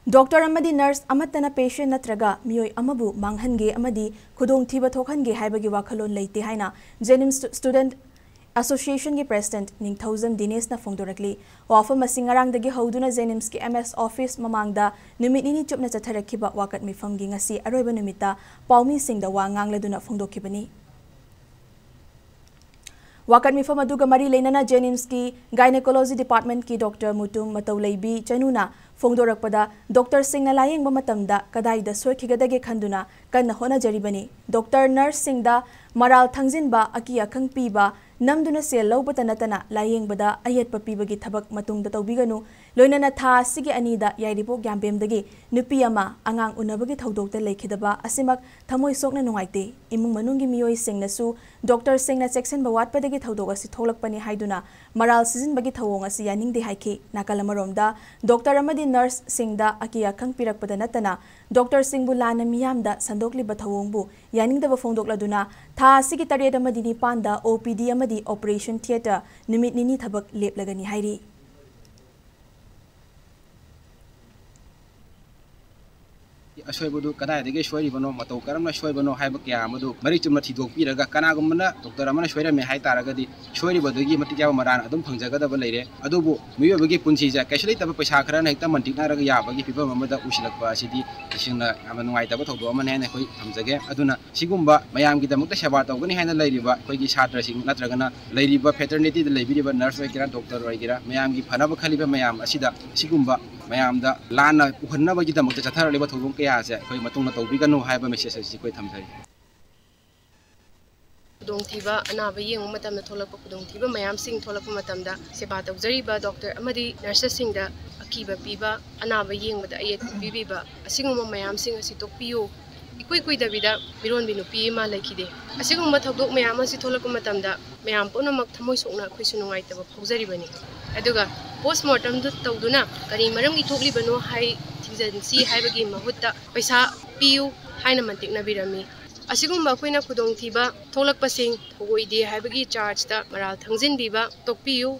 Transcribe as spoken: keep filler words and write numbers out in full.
Doctor ꯑꯃꯗꯤ nurse ꯑꯃꯠꯇꯅ patient ꯅꯠꯇ꯭ꯔꯒ ꯃꯤꯑꯣꯏ ꯑꯃꯕꯨ ꯃꯥꯡꯍꯟꯒꯦ ꯑꯃꯗꯤ ꯈꯨꯗꯣꯡꯊꯤꯕ ꯊꯣꯛꯍꯟꯒꯦ ꯍꯥꯏꯕꯒꯤ ꯋꯥꯈꯜꯂꯣꯟ ꯂꯩꯇꯦ ꯍꯥꯏꯅ ꯖꯦꯅꯤꯝꯁ ꯁ꯭ꯇꯨ-, ꯁ꯭ꯇꯨꯗꯦꯟꯠ ꯑꯁꯣꯁꯤꯌꯦꯁꯟꯒꯤ ꯄ꯭ꯔꯦꯁꯤꯗꯦꯟꯠ ꯅꯤꯡꯊꯧꯖꯝ ꯗꯤꯅꯦꯁꯅ ꯐꯣꯡꯗꯣꯔꯛꯂꯤ꯫ ꯋꯥꯐꯝ ꯑꯁꯤ ꯉꯔꯥꯡꯗꯒꯤ ꯍꯧꯗꯨꯅ ꯖꯦꯅꯤꯝꯁꯀꯤ ꯑꯦꯝ ꯑꯦꯁ ꯑꯣꯐꯤꯁ ꯃꯃꯥꯡꯗ ꯅꯨꯃꯤꯠ ꯅꯤꯅꯤ ꯆꯨꯞꯅ ꯆꯠꯊꯔꯛꯈꯤꯕ ꯋꯥꯀꯠ ꯃꯤꯐꯝꯒꯤ ꯉꯁꯤ ꯑꯔꯣꯏꯕ ꯅꯨꯃꯤꯠꯇ ꯄꯥꯎꯃꯤꯁꯤꯡꯗ ꯋꯥ ꯉꯥꯡꯂꯗꯨꯅ ꯐꯣꯡꯗꯣꯛꯈꯤꯕꯅꯤ꯫ ꯋꯥꯀꯠ ꯃꯤꯐꯝ ꯑꯗꯨꯒ ꯃꯔꯤ ꯂꯩꯅꯅ ꯖꯦꯅꯤꯝꯁꯀꯤ ꯒꯥꯏꯅꯦꯀꯣꯂꯣꯖꯤ ꯗꯤꯄꯥꯔꯠꯃꯦꯟꯠꯀꯤ ꯗꯣꯛꯇꯔ ꯃꯨꯇꯨꯝ ꯃꯇꯧꯂꯩꯕꯤ ꯆꯅꯨꯅ ꯐꯣꯡꯗꯣꯔꯛꯄꯗ, ꯗꯣꯛꯇꯔꯁꯤꯡꯅ ꯂꯥꯌꯦꯡꯕ ꯃꯇꯝꯗ ꯀꯗꯥꯏꯗ ꯁꯣꯏꯈꯤꯒꯗꯒꯦ ꯈꯟꯗꯨꯅ ꯀꯟꯅ ꯍꯣꯠꯅꯖꯔꯤꯕꯅꯤ꯫ ꯗꯣꯛꯇꯔ ꯅꯔꯁꯁꯤꯡꯗ ꯃꯔꯥꯜ ꯊꯪꯖꯤꯟꯕ, ꯑꯀꯤ ꯑꯈꯪ ꯄꯤꯕ, ꯅꯝꯗꯨꯅ ꯁꯦꯜ ꯂꯧꯕꯇ ꯅꯠꯇꯅ ꯂꯥꯌꯦꯡꯕꯗ ꯑꯌꯦꯠꯄ ꯄꯤꯕꯒꯤ ꯊꯕꯛ ꯃꯇꯨꯡꯗ ꯇꯧꯕꯤꯒꯅꯨ꯫ ꯂꯣꯏꯅꯅ ꯊꯥ ꯑꯁꯤꯒꯤ ꯑꯅꯤꯗ ꯌꯥꯏꯔꯤꯄꯣꯛ ꯌꯥꯝꯕꯦꯝꯗꯒꯤ ꯅꯨꯄꯤ ꯑꯃ ꯑꯉꯥꯡ ꯎꯅꯕꯒꯤ ꯊꯧꯗꯣꯛꯇ ꯂꯩꯈꯤꯗꯕ ꯑꯁꯤꯃꯛ ꯊꯃꯣꯏ ꯁꯣꯛꯅ ꯅꯨꯡꯉꯥꯏꯇꯦ꯫ ꯏꯃꯨꯡ ꯃꯅꯨꯡꯒꯤ ꯃꯤꯑꯣꯏꯁꯤꯡꯅꯁꯨ ꯗꯣꯛꯇꯔꯁꯤꯡꯅ ꯆꯦꯛꯁꯤꯟꯕ ꯋꯥꯠꯄꯗꯒꯤ ꯊꯧꯗꯣꯛ ꯑꯁꯤ ꯊꯣꯛꯂꯛꯄꯅꯤ ꯍꯥꯏꯗꯨꯅ ꯃꯔꯥꯜ ꯁꯤꯖꯤꯟꯕꯒꯤ ꯊꯧꯑꯣꯡ ꯑꯁꯤ ꯌꯥꯅꯤꯡꯗꯦ ꯍꯥꯏꯈꯤ꯫ ꯅꯥꯀꯜ ꯑꯃꯔꯣꯝꯗ, ꯗꯣꯛꯇꯔ ꯑꯃꯗꯤ ꯅꯔꯁꯁꯤꯡꯗ ꯑꯀꯤ ꯑꯈꯪ ꯄꯤꯔꯛꯄꯗ ꯅꯠꯇꯅ ꯗꯣꯛꯇꯔꯁꯤꯡꯕꯨ ꯂꯥꯟꯅ ꯃꯤꯌꯥꯝꯗ ꯁꯟꯗꯣꯛꯂꯤꯕ ꯊꯧꯑꯣꯡꯕꯨ ꯌꯥꯅꯤꯡꯗꯕ ꯐꯣꯡꯗꯣꯛꯂꯗꯨꯅ ꯊꯥ ꯑꯁꯤꯒꯤ ꯇꯔꯦꯠ ꯑꯃꯗꯤ ꯅꯤꯄꯥꯟꯗ ꯑꯣ ꯄꯤ ꯗꯤ ꯑꯃꯗꯤ ꯑꯣꯄꯔꯦꯁꯟ ꯊꯤꯌꯦꯇꯔ ꯅꯨꯃꯤꯠ ꯅꯤꯅꯤ ꯊꯕꯛ ꯂꯦꯞꯂꯒꯅꯤ ꯍꯥꯏꯔꯤ꯫ ꯑꯁꯣꯏꯕꯗꯨ ꯀꯗꯥꯏꯗꯒꯤ ꯁꯣꯏꯔꯤꯕꯅꯣ, ꯃꯇꯧ ꯀꯔꯝꯅ ꯁꯣꯏꯕꯅꯣ ꯍꯥꯏꯕ ꯀꯌꯥ ꯑꯃꯗꯨ ꯃꯔꯤꯛ ꯆꯨꯝꯅ ꯊꯤꯗꯣꯛꯄꯤꯔꯒ, ꯀꯅꯥꯒꯨꯝꯕꯅ ꯗꯣꯛꯇꯔ ꯑꯃꯅ ꯁꯣꯏꯔꯝꯃꯦ ꯍꯥꯏ ꯇꯥꯔꯒꯗꯤ ꯁꯣꯏꯔꯤꯕꯗꯨꯒꯤ ꯃꯇꯤꯛ ꯆꯥꯕ ꯃꯔꯥꯜ ꯑꯗꯨꯝ ꯐꯪꯖꯒꯗꯕ ꯂꯩꯔꯦ꯫ ꯑꯗꯨꯕꯨ ꯃꯤꯑꯣꯏꯕꯒꯤ ꯄꯨꯟꯁꯤꯁꯦ ꯀꯩꯁꯨ ꯂꯩꯇꯕ ꯄꯩꯁꯥ ꯈꯔꯅ ꯍꯦꯛꯇ ꯃꯟꯇꯤꯛꯅꯔꯒ ꯌꯥꯕꯒꯤ ꯐꯤꯕꯝ ꯑꯃꯗ ꯎꯁꯤꯜꯂꯛꯄ ꯑꯁꯤꯗꯤ ꯇꯁꯦꯡꯅ ꯌꯥꯝꯅ ꯅꯨꯡꯉꯥꯏꯇꯕ ꯊꯧꯗꯣꯛ ꯑꯃꯅꯤ ꯍꯥꯏꯅ ꯑꯩꯈꯣꯏ ꯊꯝꯖꯒꯦ꯫ ꯑꯗꯨꯅ ꯁꯤꯒꯨꯝꯕ ꯃꯌꯥꯝꯒꯤꯗꯃꯛꯇ ꯁꯦꯕꯥ ꯇꯧꯒꯅꯤ ꯍꯥꯏꯅ ꯂꯩꯔꯤꯕ ꯑꯩꯈꯣꯏꯒꯤ ꯁꯥꯇ꯭ꯔꯁꯤꯡ ꯅꯠꯇ꯭ꯔꯒꯅ ꯂꯩꯔꯤꯕ ꯐ꯭ꯔꯦꯇꯔꯅꯤꯇꯤꯗ ꯂꯩꯕꯤꯔꯤꯕ ꯅꯔꯁ ꯑꯣꯏꯒꯦꯔꯥ, ꯗꯣꯛꯇꯔ ꯑꯣꯏꯒꯦꯔꯥ, ꯃꯌꯥꯝꯒꯤ ꯐꯅꯕ ꯈꯜꯂꯤꯕ ꯃꯌꯥꯝ ꯑꯁꯤꯗ ꯁꯤꯒꯨꯝꯕ ꯃꯌꯥꯝꯗ ꯂꯥꯟꯅ ꯎꯍꯟꯅꯕꯒꯤꯗꯃꯛꯇ ꯆꯠꯊꯔꯛꯂꯤꯕ ꯊꯧꯗꯣꯛ ꯀꯌꯥ ꯑꯁꯦ ꯑꯩꯈꯣꯏ ꯃꯇꯨꯡꯗ ꯇꯧꯕꯤꯒꯅꯨ ꯍꯥꯏꯕ ꯃꯦꯁꯦꯖ ꯑꯁꯤ ꯑꯩꯈꯣꯏ ꯊꯝꯖꯔꯤ꯫ ꯈꯨꯗꯣꯡꯊꯤꯕ, ꯑꯅꯥꯕ ꯌꯦꯡꯕ ꯃꯇꯝꯗ ꯊꯣꯛꯂꯛꯄ ꯈꯨꯗꯣꯡꯊꯤꯕ ꯃꯌꯥꯝꯁꯤꯡ ꯊꯣꯛꯂꯛꯄ ꯃꯇꯝꯗ ꯁꯦꯕꯥ ꯇꯧꯖꯔꯤꯕ ꯗꯣꯛꯇꯔ ꯑꯃꯗꯤ ꯅꯔꯁꯁꯤꯡꯗ ꯑꯀꯤꯕ ꯄꯤꯕ, ꯑꯅꯥꯕ ꯌꯦꯡꯕꯗ ꯑꯌꯦꯠꯄ ꯄꯤꯕꯤꯕ, ꯑꯁꯤꯒꯨꯝꯕ ꯃꯌꯥꯝꯁꯤꯡ ꯑꯁꯤ ꯇꯣꯛꯄꯤꯌꯨ꯫ ꯏꯀꯨꯏ ꯀꯨꯏꯗꯕꯤꯗ ꯃꯤꯔꯣꯟꯕꯤ ꯅꯨꯄꯤ ꯑꯃ ꯂꯩꯈꯤꯗꯦ꯫ ꯑꯁꯤꯒꯨꯝꯕ ꯊꯧꯗꯣꯛ ꯃꯌꯥꯝ ꯑꯁꯤ ꯊꯣꯛꯂꯛꯄ ꯃꯇꯝꯗ ꯃꯌꯥꯝ ꯄꯨꯝꯅꯃꯛ ꯊꯃꯣꯏ ꯁꯣꯛꯅ ꯑꯩꯈꯣꯏꯁꯨ ꯅꯨꯡꯉꯥꯏꯇꯕ ꯐꯥꯎꯖꯔꯤꯕꯅꯤ꯫ ꯑꯗꯨꯒ ꯄꯣꯁꯃꯣꯔꯇꯝꯗꯨ ꯇꯧꯗꯨꯅ ꯀꯔꯤ ꯃꯔꯝꯒꯤ ꯊꯣꯛꯂꯤꯕꯅꯣ ꯍꯥꯏ ꯊꯤꯖꯤꯟꯁꯤ ꯍꯥꯏꯕꯒꯤ ꯃꯍꯨꯠꯇ ꯄꯩꯁꯥ ꯄꯤꯌꯨ ꯍꯥꯏꯅ ꯃꯟꯇꯤꯛꯅꯕꯤꯔꯝꯃꯤ꯫ ꯑꯁꯤꯒꯨꯝꯕ ꯑꯩꯈꯣꯏꯅ ꯈꯨꯗꯣꯡꯊꯤꯕ ꯊꯣꯛꯂꯛꯄꯁꯤꯡ ꯊꯧꯑꯣꯏꯗꯦ ꯍꯥꯏꯕꯒꯤ ꯆꯥꯔꯖꯇ ꯃꯔꯥꯜ ꯊꯪꯖꯤꯟꯕꯤꯕ ꯇꯣꯛꯄꯤꯌꯨ꯫